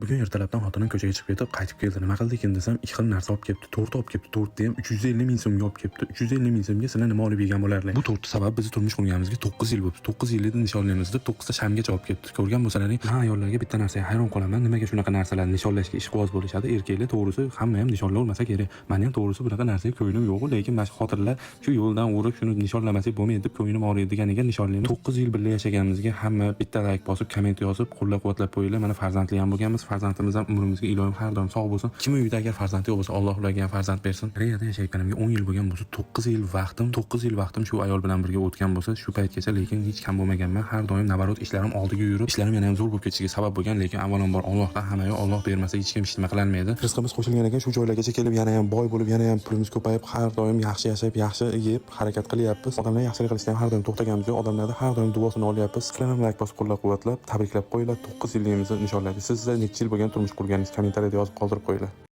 Bugun ertalabdan xotinim ko'chaga chiqib ketib, qaytib keldi. Nima qildi ekan desam, ikki xil narsa olib kelibdi. Tort olib kelibdi. Tortni ham 350 ming so'mga olib kelibdi. 350 ming so'mga sizlar nima olib yegan bo'larlar? Bu tortni sababi bizni turmush qurganimizga 9 yil bo'libdi. 9 yil edi nishonlaymiz deb 9 ta shamgacha olib kelibdi. Ko'rgan bo'lsalaring, men ayollarga bitta narsaga hayron qolaman. Nimaga shunaqa narsalarni nishonlashga ishqiboz bo'lishadi? Erkaklar to'g'risi hamma ham nishonlayolmasa kerak. Meni ham to'g'risi bunaqa narsaga ko'nglim yo'q, lekin mana shu xotinlar shu yo'ldan urib, shuni nishonlamasak bo'lmaydi deb ko'nglim og'riydi deganiga nishonlaymiz. 9 yil birga yashaganimizga hamma bitta layk bosib, komment yozib, qo'llab-quvvatlab qo'yinglar. Mana farzandli ham bo'lganmiz. Farzandimiz ham umrimizga iloyim har doim sog' bo'lsin. Kim uyida agar farzandi yo'q bo'lsa, Alloh ularga ham farzand bersin. Koreyada yashayotganimga 10 yil bo'lgan bo'lsa, 9 yil vaqtim, 9 yil vaqtim shu ayol bilan birga o'tgan bo'lsa, shu paytgacha lekin hech kam bo'lmaganman. Har doim наоборот ishlarim oldiga yurib, ishlarim yana ham zo'r bo'lib ketishiga sabab bo'lgan, lekin avvalambor Allohdan hamma yo'q, Alloh bermasa hech kim hech nima qilolmaydi. Rizqimiz qo'shilgan ekan, shu joylargacha kelib yana ham boy bo'lib, yana ham pulimiz ko'payib, har doim yaxshi yashab, yaxshi yeb harakat qilyapmiz. Odamlar yaxshilik qilishdan ham har doim to'xtaganimiz yo'q. Odamlarni har doim duosini olyapmiz. Sizlar ham layk bosib qo'llab-quvvatlab, tabriklab qo'yinglar. 9 yilligimizni nishonladik. Sizlar necha yil bo'lgan turmush qurganingiz kommentariyada yozib qoldirib qo'yinglar.